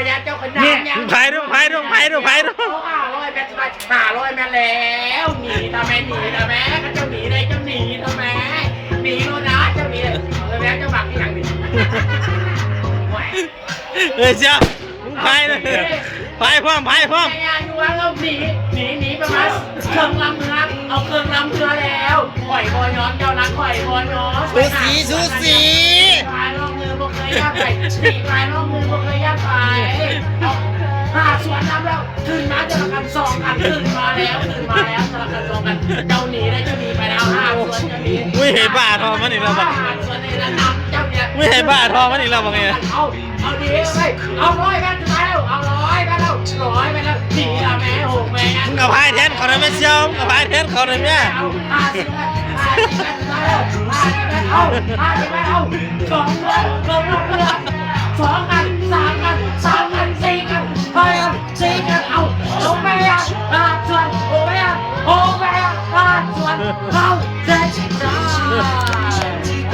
ຍາເຈົ້າຂະໜາດຫຍັງ ພາຍດູ ພາຍດູ ພາຍດູ ພາຍດູ ເອົາຫ້າຮ້ອຍແມັດ ຫ້າຮ້ອຍແມັດແລ້ວ ໜີຕາແມ່ ໜີຕາແມ່ ເຂົາເຈົ້າໜີໄດ້ ເຈົ້າໜີຕາແມ່ ໜີໂລດນະ ເຈົ້າໜີເລີຍ ເອີ ແມ່ເຈົ້າບັກອີຫຍັງນີ້ ໂອ້ຍ ເອີຍ ເຈົ້າ ພາຍເລີຍ ພາຍພ້ອມ ພາຍພ້ອມ ພະຍາຍາມຢູ່ວ່າເຮົາໜີ ໜີ ໜີປະມານເຄິ່ງລຳເຮືອ ເອົາເຄິ່ງລຳເຮືອແລ້ວ ຂ້ອຍບໍ່ຍອມເຈົ້ານະ ຂ້ອຍບໍ່ຍອມ ສູສີ ສູສີ ພາຍລອງມືບໍ່ເຄີຍຢ້ານໄປ ສີພາຍລອງມືບໍ່ເຄີຍຢ້ານໄປ ເອົາຫ້າສ່ວນນຳແລ້ວ ຂຶ້ນມາເທື່ອລະຄັນສອງຄັນ ຂຶ້ນມາແລ້ວ ຂຶ້ນມາແລ້ວ ເທື່ອລະຄັນສອງຄັນ ເຈົ້າໜີໄດ້ ເຈົ້າໜີໄປແລ້ວ ຫ້າສ່ວນເຈົ້າໜີ ອຸ້ຍ ເຫັນບ້າທອມມັນອີກແລ້ວບັກ ຫ້າສ່ວນນີ້ລະນຳເຈົ້ານີ້ ອຸ້ຍ ເຫັນບ້າທອມມັນອີກແລ້ວບັກນີ້ ເອົາ ເອົາດີເວີຍ ເອົາຮ້ອຍແມັດສຸດທ້າຍແລ້ວ ເອົາຮ້ອຍແມັດແລ້ວ ຮ້ອຍແມັດແລ້ວ ໜີລະແມ່ ໂຫແມ່ ມຶງກະພາຍແທນເຂົາໄດ້ແມ່ ສ່ຽວ ມຶງກະພາຍແທນເຂົາໄດ້ແມ່ ເອົາຫ້າສິບແມັດ ຫ້າສິບແມັດສຸດທ້າຍແລ້ວ ຫ້າສິບແມັດ ເອົາ ຫ້າສິບແມັດ ເອົາ ສອງຮ້ອຍ ສອງຮ້ອຍ